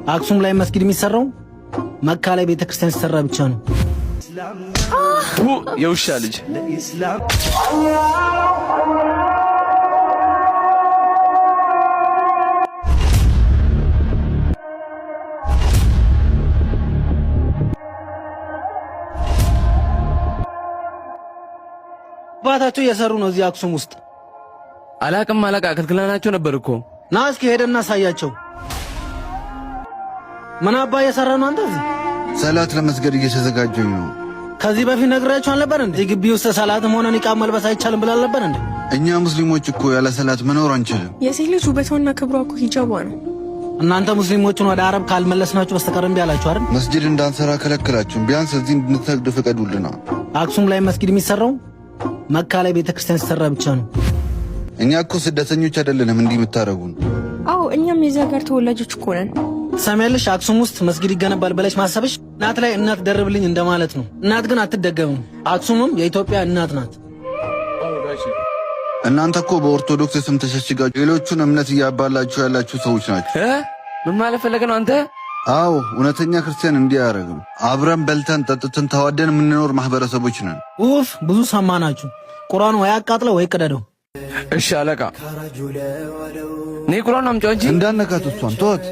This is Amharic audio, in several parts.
አክሱም ላይ መስጊድ የሚሰራው መካ ላይ ቤተክርስቲያን ሲሰራ ብቻ ነው። የውሻ ልጅ። አባታቸው እየሰሩ ነው እዚህ አክሱም ውስጥ። አላቅም አለቃ፣ ከልክለናቸው ነበር እኮ። ና እስኪ ሄደና አሳያቸው። ምን አባ እየሰራ ነው አንተ እዚህ? ሰላት ለመስገድ እየተዘጋጀኝ ነው። ከዚህ በፊት ነግሬያቸው አልነበር እንዴ? እዚህ ግቢ ውስጥ ሰላትም ሆነ ኒቃብ መልበስ አይቻልም ብላ አልነበር እንዴ? እኛ ሙስሊሞች እኮ ያለ ሰላት መኖር አንችልም። የሴት ልጅ ውበቷና ክብሯ እኮ ሂጃቧ ነው። እናንተ ሙስሊሞቹን ወደ አረብ ካልመለስናችሁ በስተቀር እምቢ አላችሁ አይደል? መስጂድ እንዳንሰራ ከለከላችሁን። ቢያንስ እዚህ እንድንሰግድ ፍቀዱልና። አክሱም ላይ መስጊድ የሚሰራው መካ ላይ ቤተክርስቲያን ሲሰራ ብቻ ነው። እኛ እኮ ስደተኞች አይደለንም እንዲህ የምታደርጉን። አዎ፣ እኛም የዚህ ሀገር ተወላጆች እኮ ነን። ትሰሚያለሽ? አክሱም ውስጥ መስጊድ ይገነባል ብለሽ ማሰብሽ እናት ላይ እናት ደርብልኝ እንደማለት ነው። እናት ግን አትደገምም። አክሱምም የኢትዮጵያ እናት ናት። እናንተ እኮ በኦርቶዶክስ ስም ተሸሽጋችሁ ሌሎቹን እምነት እያባላችሁ ያላችሁ ሰዎች ናቸው። ምን ማለት ፈለገ ነው አንተ? አዎ፣ እውነተኛ ክርስቲያን እንዲህ አያደርግም። አብረን በልተን ጠጥተን ተዋደን የምንኖር ማህበረሰቦች ነን። ኡፍ፣ ብዙ ሰማናችሁ። ቁርአን ወይ አቃጥለው ወይ ቅደደው። እሺ አለቃ፣ እኔ ቁርአን አምጪው እንጂ። እንዳነካት እሷን ተዋት፣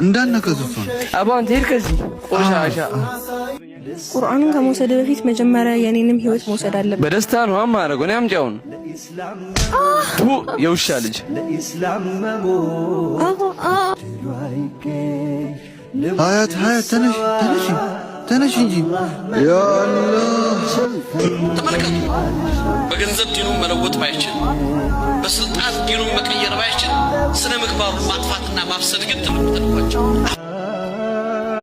እንዳነካት እሷን። አቦ አንተ ሂድ ከዚህ ቆሻሻ። ቁርአኑን ከመውሰድ በፊት መጀመሪያ የኔንም ህይወት መውሰድ አለብን። በደስታ ነው አማረገው። እኔ አምጪውን። የውሻ ልጅ። ሀያት፣ ሀያት፣ ተነሽ፣ ተነሽ፣ ተነሽ እንጂ፣ ያ አላህ። ተመልከቱ። በገንዘብ ዲኑን መለወጥ ባይችል፣ በስልጣን ዲኑን መቀየር ባይችል፣ ስነ ምግባሩን ማጥፋትና ማፍሰድ ግን ትልቁ ተልኳቸው።